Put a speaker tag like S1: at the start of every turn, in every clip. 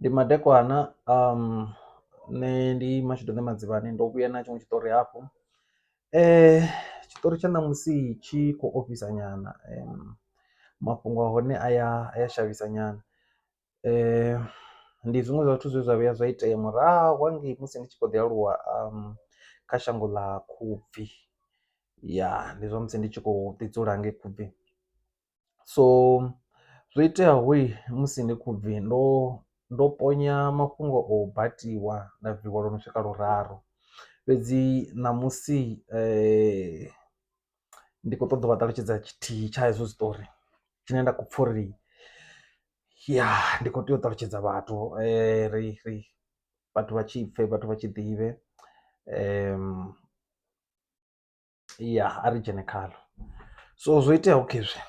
S1: Ndi madekwana nṋe ndi Mashudu Ṋemadzivhani ndo vhuya na tshiṅwe tshiṱori hafhu, tshiṱori tsha ṋamusi tshi khou ofhisa nyana mafhungo a hone a ya a ya shavhisa nyana, ndi zwiṅwe zwa zwithu zwe zwa vhuya zwa itea murahu hangei musi ndi tshi kho ḓi aluwa kha shango ḽa Khubvi ya ndi zwa musi ndi tshi kho ḓi dzula hangei Khubvi. So zwo iteaho musi ndi Khubvi ndo ponya mafhungo o batiwa nda bviwa lwo no swika luraru fhedzi ṋamusi ndi khou ṱoḓa u vha ṱalutshedza tshithihi tsha hezwo zwiṱori tshine nda khou pfha uri ya ndi kho tea u ṱalutshedza vhathu ri ri vhathu vha tshi pfhe vhathu vha tshi ḓivhe ya a ri dzhene khaḽo. So zwo iteaho khezwi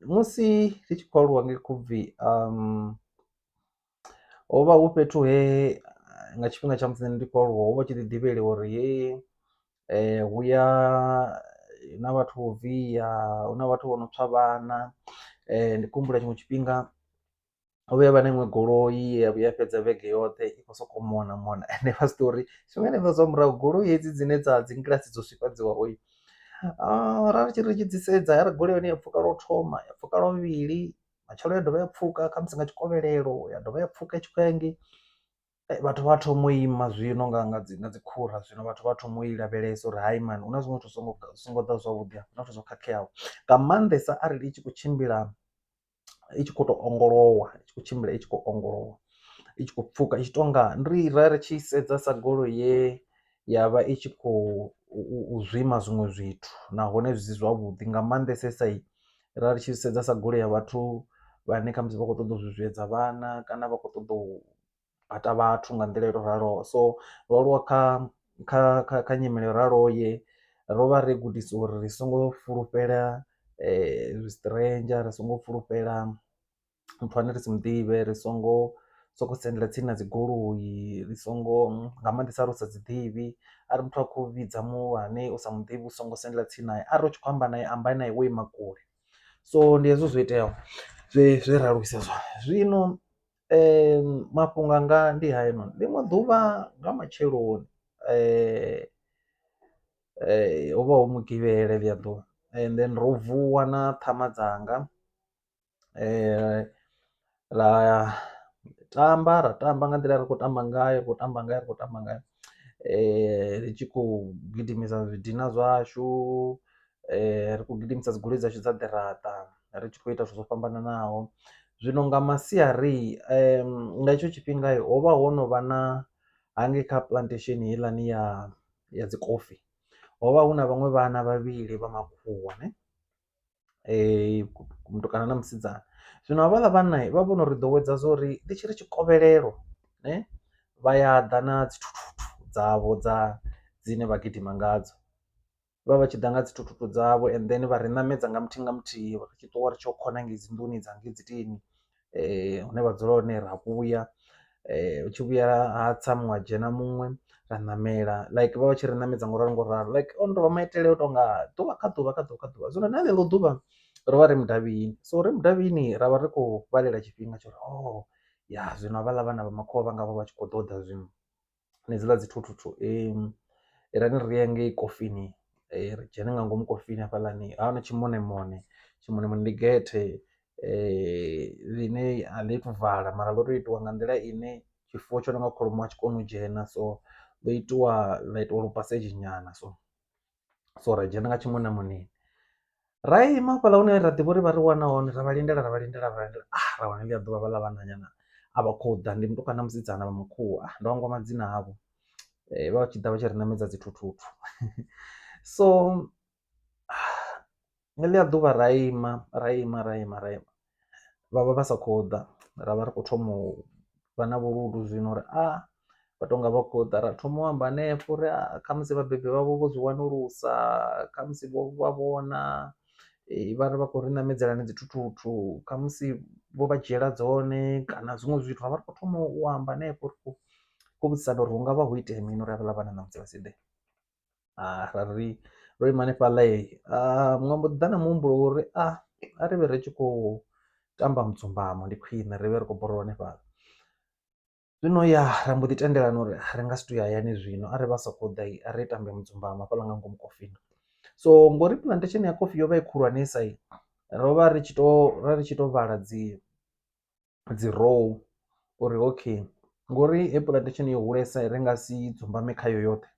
S1: musi ri tshi khou aluwa ngei Khubvi hovha hu fhethu he nga tshifhinga tsha musi nṋe ndi khou aluwa hovha hu tshi ḓi ḓivhelwa uri he hu ya na vhathu vho viya huna vhathu vho no tswa vhana. Ndi khou humbula tshiṅwe tshifhinga ho vhuya havha na iṅwe goloi ye ya vhuya fhedza vhege yoṱhe i khou soko mona mona ende vha zwi ḓivha uri tshifhingani hezwiḽa zwa murahu goloi hedzi dzine dza dzingilasi dzo swifhadziwaho ra ri tshi ri tshi dzi sedza ya ri goloi ya hone ya pfhuka lwo thoma ya pfhuka lwa vhuvhili matshelo ya dovha ya pfhuka khamusi nga tshikovhelelo ya dovha ya pfhuka i tshi khou ya hangei. Vhathu vha thoma u ima zwino nga dzi nga dzi khura zwino vhathu vha thoma u i lavhelesa uri hai mani hu na zwiṅwe zwithu zwi songo songo ḓa zwavhuḓi hafha huna zwithu zwo khakheaho nga maanḓesa arali i tshi khou tshimbila i tshi kho to ongolowa i tshi kho tshimbila i tshi khou ongolowa i tshi khou pfhuka i tshi tonga ndi ra ri tshi sedza sa goloi ye ya vha i tshi khou zwima zwiṅwe zwithu nahone zwi si zwavhuḓi nga maanḓesesa ra ri tshi sedza sa goloi ya vhathu vhane kha musi vha khou ṱoḓa u zwizwiedza vhana kana vha khou ṱoḓa u bata vhathu nga nḓila yo to raloho. So ro aluwa kha nyimele yo raloho ye ro vha ri gudisiwa uri ri songo fulufhela zwi stranger ri songo fulufhela muthu ane ri si muḓivhe ri songo soko sendela tsini na dzi goloi ri songo nga maanḓesa ri sa dzi ḓivhi arali muthu a khou vhidza muhulwane u sa muḓivhi u songo sendela tsini naye arali u tshi khou amba naye amba naye wo ima kule. So ndi hezwo zwo iteaho zwe ra aluwisa zwone zwino mafhungo anga ndi hayanoni ḽiṅwe ḓuvha nga matsheloni hovha hu mugivhela heḽia ḓuvha and then ro vuwa na ṱhama dzanga ra tamba ra tamba nga nḓila ri khou tamba ngayo ri khou tamba ngayo ri khou tamba ngayo ri tshi khou gidimisa zwidina zwashu ri khou gidimisa dzigoloi dzashu dza ḓiraṱa ri tshi khou ita zwithu zwo fhambananaho. Zwino nga masiari nga hetsho tshifhinga ho vha ho no vha na hangei kha puḽantesheni heiḽani ya dzi kofi hovha hu na vhaṅwe vhana vhavhili vha makhuwa ne mutukana na musidzana zwino havhaḽa vhana vha vhono ri ḓowedza zwo uri ndi tshi ri tshikovhelelo ne vha ya ḓa na dzi thuthuthu dzavho dza dzine vha gidima ngadzo vha vha tshi ḓa nga dzi thuthuthu dzavho and then vha ri ṋamedza nga muthihi nga muthihi ri tshi ṱuwa ri tshi khona ngei dzi nḓuni dza ngei dzi tsini hune vha dzula hone ra vhuya hu tshi vhuya ha tsa muṅwe ha dzhena muṅwe ra ṋamela like vha vha tshi ri ṋamedza ngo ralo ngo ralo like o no tovha maitele o tonga ḓuvha kha ḓuvha kha ḓuvha kha ḓuvha. Zwino na ḽeḽo ḓuvha ro vha ri mudavhini so ri mudavhini ra vha ri khou vhalela tshifhinga tsho uri oh ya zwino havhaḽa vhana vha makhuwa vhanga vha vha tshi khou ḓo ḓa zwino na hedzila dzi thuthuthu irani ri ye ngei kofini ri dzhene nga ngomu kofini hafhaḽani ha na tshimonemone, tshimonemone ndi gethe ḽine a ḽi tu vala mara ḽo to itiwa nga nḓila ine tshifuwo tsho no nga kholomo a tshi koni u dzhena so ḽo itiwa ḽa itiwa lu pasedzhi nyana so. So ra dzhena nga tshimonemoneni ra ima hafhaḽa hune ra ḓivha uri vha ri wana hone ra vha lindela ra vha lindela ra lindela ra wana ḽia ḓuvha havhaḽa vhananyana a vha khou ḓa ndi mutukana na musidzana vha makhuwa ndo hangwa madzina avho vha tshi ḓa vha tshi ri ṋamedza dzi thuthuthu so nga ḽia ḓuvha ra ima ra ima ra ima ra ima vha vha vha sa khou ḓa ra vha ri khou thoma u vha na vhuludu zwino uri a vha tonga vha khou ḓa ra thoma u amba hanefho uri a khamusi vhabebi vhavho vho zwi wanulusa khamusi vho vha vhona vha ri vha khou ri ṋamedza ni dzi thuthuthu khamusi vho vha dzhiela dzone kana zwiṅwe zwithu ra vha ri khou thoma u amba hanefho ri khou vhudzisana uri hungavha ho itea mini uri havhaḽa vhana ṋamusi vha si ḓe. Ra ri ro ima hanefhaḽa muṅwe a mbo ḓi ḓa na muhumbulo wa uri a ri vhe ri tshi khou tamba mudzumbamo ndi khwine ri vhe ri khou borolowa hanefhaḽa. Zwino ya ra mbo ḓi tendelana uri ri nga si tou ya hayani zwino arali vha sa khou ḓa a ri tambe mudzumbamo hafhaḽa nga ngomu kofini. So ngori plantation ya kofi yo vha i khulwanesa ro vha ri tshi to ra ri tshi to vhala dzi row uri okay ngori hei plantation yo hulesa ri nga si dzumbame khayo yoṱhe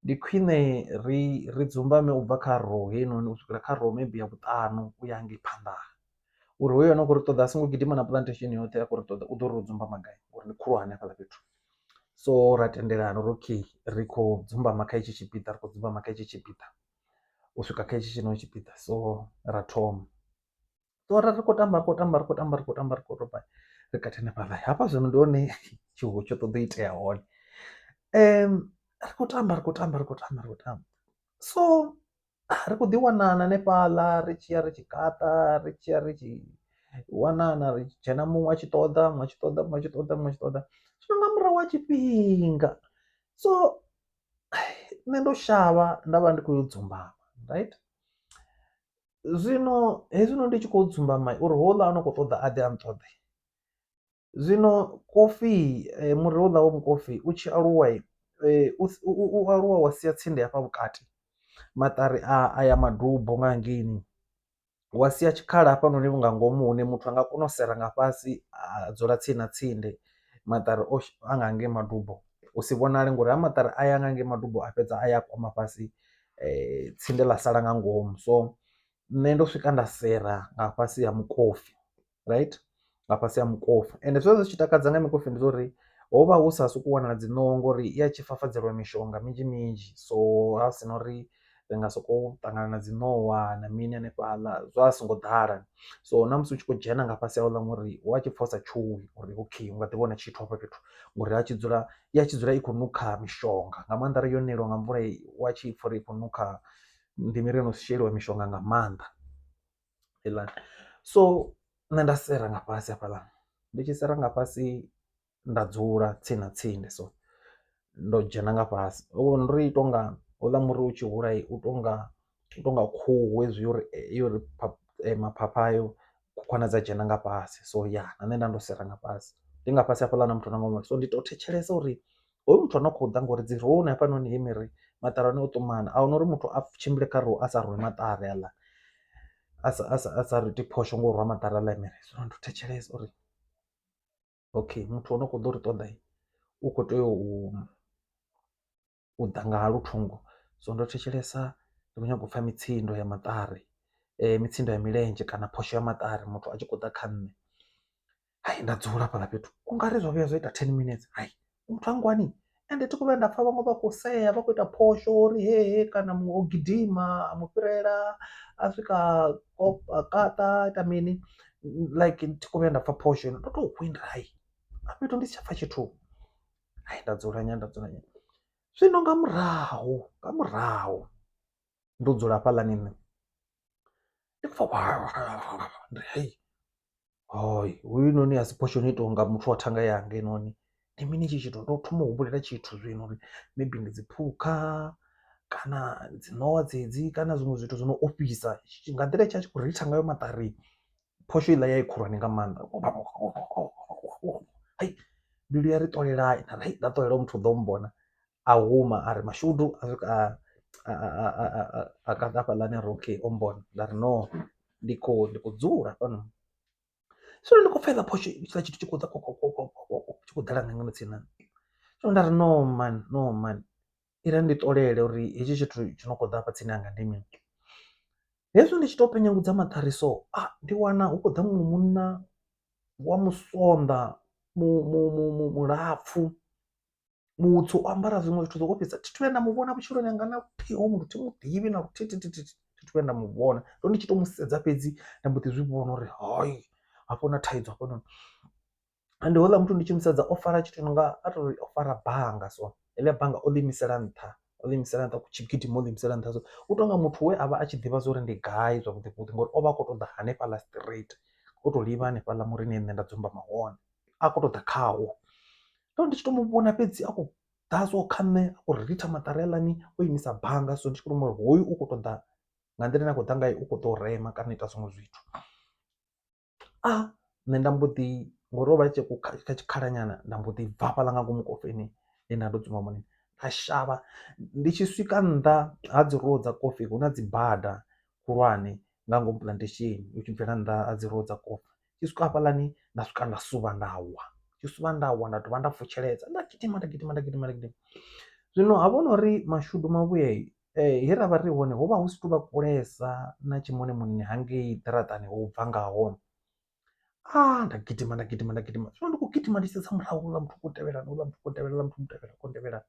S1: ndi khwine ri dzumbame ubva kha row heinoni u swikela kha row maybe ya vhuṱanu uya hangei phanḓa uri hoyo ano khou ri ṱoḓa a songo gidima na plantation yoṱhe a khou ri ṱoḓa u ḓo ri o dzumbama gai ngori ndi khulwane hafhaḽa fhethu. So ra tendelana uri okay ri khou dzumbama kha hetshi tshipiḓa ri khou dzumbama kha hetshi tshipiḓa u swika kha hetshi tshiṅwe tshipiḓa so ra thoma. So ra ri khou tamba ri khou tamba ri khou tamba ri khou tamba ri khou tamba ri kati hanefhaḽa hafha zwino ndi hone tshiwo tsho ṱoḓa u itea hone ri khou tamba ri khou tamba ri khou tamba ri khou tamba so ri khou ḓi wanana hanefhaḽa ri tshi ya ri tshi kaṱa ri tshi ya ri tshi wanana ri tshi dzhena muṅwe a tshi ṱoḓa muṅwe a tshi ṱoḓa muṅwe a tshi ṱoḓa muṅwe a tshi ṱoḓa zwino nga murahu ha tshifhinga so nṋe ndo shavha nda vha ndi khou yo dzumbama right. Zwino hezwinoni ndi tshi khou dzumbama uri houḽa ano kho ṱoḓa a ḓe a nṱoḓe zwino kofi muri houḽa wa mukofi u tshi aluwa u aluwa wa sia tsinde hafha vhukati maṱari a ya madubo nga hangeini wa sia tshikhala hafhanoni nga ngomu hune muthu anga kona u sera nga fhasi a dzula tsini na tsinde maṱari o a nga hangei madubo u si vhonale ngori ha maṱari a ya nga ngei madubo a fhedza a ya kwama fhasi tsinde ḽa sala nga ngomu. So nṋe ndo swika nda sera nga fhasi ha mukofi right nga fhasi ha mukofi ende zwo vha zwi tshi takadza nga mikofi ndi zwa uri ho vha hu sa sokou wanala dzi ṋowa ngori i ya tshi fafadzeliwa mishonga minzhi minzhi, so ha hu si na uri ri nga sokou ṱangana na dzi ṋowa na mini hanefhaḽa zwa songo ḓala. So na musi u tshi khou dzhena nga fhasi ha houḽa muri wa tshi pfha u sa tshuwi uri okay hunga ḓi vhona tshithu hafha fhethu ngori a tshi dzula ya tshi dzula i khou nukha mishonga nga maanḓa arali yo neliwa nga mvula wa tshi pfha uri i khou nukha ndi miri yo no sheliwa mishonga nga maanḓa heiḽani. So nṋe nda sera nga fhasi hafhaḽa ndi tshi sera nga fhasi nda dzula tsini na tsinde so ndo dzhena nga fhasi ndo ri tonga houḽa muri u tshi hula u tonga u tonga khuhu hezwi uri yo ri maphapha ayo khukhwana dza dzhena nga fhasi so ya na nṋe nda ndo sera nga fhasi ndi nga fhasi hafhaḽa na muthu na so ndi to thetshelesa uri hoyu muthu ano khou ḓa ngori dzi roni hafhanoni he miri maṱari a hone o ṱumana ahuna uri muthu a tshimbile kha row a sa rwe maṱari aḽa a sa ri iti phosho ngo rwa maṱari aḽa miri. Zwino ndo thetshelesa uri okay muthu ano kho ḓo ri ṱoḓa u kho tea u ḓa nga halo thungo so ndo thetshelesa ndi khou nyanga u pfha mitsindo ya maṱari mitsindo ya milenzhe kana phosho ya maṱari muthu a tshi khou ḓa kha nṋe. Hai nda dzula hafhaḽa fhethu ungari zwa vhuya zwa ita ten minutes hai muthu ha nngwani ende thi khou vhuya nda pfha vhaṅwe vha khou sea vha khou ita phosho uri he he kana muṅwe o gidima a mu fhirela a swika a kaṱa a ita mini like thi khou vhuya nda pfha phosho ndo to hwi nda ri hai hafha fhethu ndi si tsha pfha tshithu hai nda dzula nyana nda dzula nyana. Zwino nga murahu nga murahu ndo dzula hafhaḽani nṋe ndi khou pfha ndi hei hoi hoyunoni a si phosho no itiwa nga muthu wa thanga yanga heinoni ndi mini hetshi tshithu ndo thoma u humbulela tshithu zwino uri maybe ndi dzi phukha kana dzi ṋowa dzedzi kana zwiṅwe zwithu zwi no ofhisa nga nḓila ye tsha tshi khou ritha ngayo maṱari phosho iḽa ya i khulwane nga maanḓa hai mbilu ya ri ṱolelai nda ri nda ṱolela muthu u ḓo mmbona a huma a ri mashudu a swika a kata hafhaḽani a ri okay o mmbona nda ri no ndi khou dzula hafhanoni zwino ndi khou pfha heiḽa phosho hetshiḽa tshithu tshi khou ḓa tshi khou ḓela nga ngeno tsini na nṋe zwino nda ri no man no man i ri ndi ṱolele uri hetshi tshithu tshi no khou ḓa hafha tsini hanga ndi mini. Hezwi ndi tshi to penyengudza maṱari so ndi wana hu khou ḓa muṅwe munna wa musonḓa mu mu mu mulapfhu mutsu o ambara zwiṅwe zwithu zwo ofhisa thi thu vhuya nda muvhona vhutshiloni hanga na luthihi hoyu muthu thi muḓivhi na luthihi thi thi thi thi thu vhuya nda muvhona ndo ndi tshi to musedza fhedzi nda mbo ḓi zwi vhona uri hayi hafha huna thaidzo hafhanoni. Ende houḽa muthu ndi tshi musedza o fara tshithu nonga a tori o fara banga so heḽia banga o ḽi imisela nṱha o ḽi imisela nṱha u tshi gidima o ḽi imisela nṱha so u tonga muthu we avha a tshi ḓivha zwori ndi gai zwavhuḓi vhuḓi ngori ovha a kho ṱoḓa hanefhaḽa straight o to livha hanefhaḽa murini he nṋe nda dzumbama hone a khou ṱoḓa khawo. Ndo ndi tshi to muvhona fhedzi a khou ḓa so kha nṋe a khou ritha maṱari haaḽani o imisa banga so ndi tshi khou humbula uri hoyu u khou ṱoḓa nga nḓila ine a khou ḓa ngayo u kho ḓo rema kana u ita zwiṅwe zwithu. A nṋe nda mbo ḓi ngori hovha tshi kha tshikhala nyana nda mbo ḓi bva hafhaḽa nga ngomu kofini he nda ndo dzumba hone nda shavha, ndi tshi swika nnḓa ha dzi roo dza kofi hu na dzi bada khulwane nga ngomu plantation u tshi bvela nnḓa ha dzi roo dza kofi, tshi swika hafhaḽani nda swika nda suvha nda wa tshi suvha nda wa nda dovha nda futsheledza nda gidima nda gidima nda gidima nda gidima. Zwino ha vha hu nori mashudu mavhuya he ravha ri hone hovha hu si tuvha kulesa na tshimonemone hangei ḓaraṱani ho bva nga hone. Nda gidima nda gidima nda gidima zwino ndi khou gidima ndi tshi sedza murahu houḽa muthu u khou tevhela houḽa muthu u khou tevhela houḽa muthu u khou ntevhela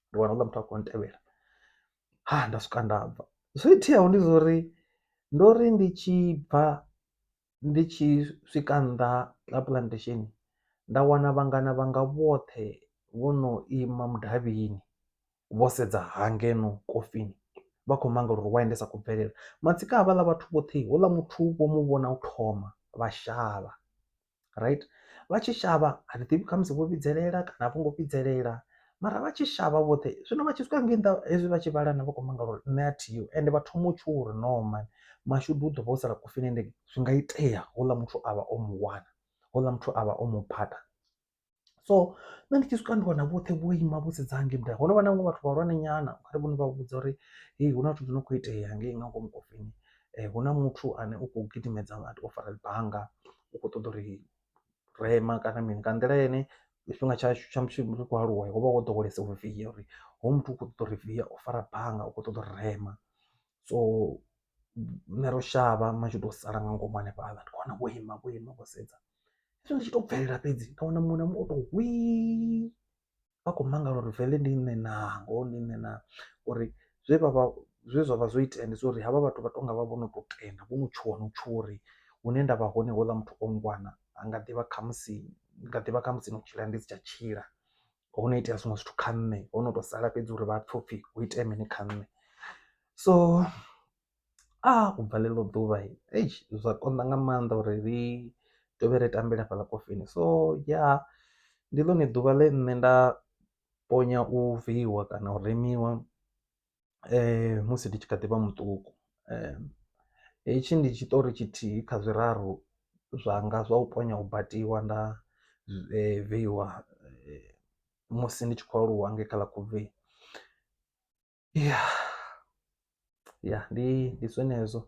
S1: ndi wana houḽa muthu a khou ntevhela ha nda swika nda bva. Zwo iteaho ndi zwa uri ndo ri ndi tshi bva ndi tshi swika nnḓa ha plantation nda wana vhangana vhanga vhoṱhe vho no ima mudavhini vho sedza hangeno kofini vha khou mangala uri why ndi sa khou bvelela matsika havhaḽa vhathu vhoṱhe houḽa muthu vho mu vhona u thoma vha shavha right. Vha tshi shavha a thi ḓivhi khamusi vho vhidzelela kana a vho ngo vhidzelela mara vha tshi shavha vhoṱhe zwino vha tshi swika ngei nnḓa hezwi vha tshi vhalana vha khou mangala uri nṋe a thiho ende vha thoma u tshuwa uri no mani mashudu hu ḓo vha ho sala kofini ende zwi nga itea houḽa muthu avha o mu wana houḽa muthu avha o mu phatha. So nṋe ndi tshi swika ndi wana vhoṱhe vho ima vho sedza hangei mudavhi ho no vha na vhaṅwe vhathu vhahulwane nyana ungari vhone vha vhudza uri hey hu na zwithu zwi no kho itea hangei nga ngomu kofini hu na muthu ane u kho gidimedza vhathu o fara banga u khou ṱoḓa uri rema kana mini. Nga nḓila ine tshifhinga tshashu tsha musi ri khou aluwa ho vha ho ḓowelesa u viya uri hoyu muthu u khou ṱoḓa uri viya o fara banga u khou ṱoḓa uri rema, so nṋe ro shavha mashudu o sala nga ngomu hanefhaḽa ndi khou wana vho ima vho ima vho sedza. Hezwi ndi tshi to bvelela fhedzi nda wana muṅwe na muṅwe o to hwii vha khou mangala uri veḽe ndi nṋe naa ngoho ndi nṋe naa uri zwe vha vha zwe zwa vha zwo itea ndi zwa uri havha vhathu vha tonga vha vho no to tenda vho no tshuwa no tshuwa uri hune nda vha hone houḽa muthu o nngwana a nga ḓivha khamusi nga ḓivha khamusi no tshila ndi si tsha tshila ho no itea zwiṅwe zwithu kha nṋe ho no to sala fhedzi uri vha pfhe upfhi hu itea mini kha nṋe. So u bva ḽeḽo ḓuvha eish zwa konḓa nga maanḓa uri ri dovhe ri tambele hafhaḽa kofini so ya ndi ḽone ḓuvha ḽe nṋe nda ponya u viiwa kana u remiwa musi ndi tshi kha ḓivha muṱuku. Hetshi ndi tshiṱori tshithihi kha zwiraru zwanga zwa u ponya u batiwa nda viiwa musi ndi tshi khou aluwa ngei kha ḽa Khubvi ya ya ndi zwenezwo.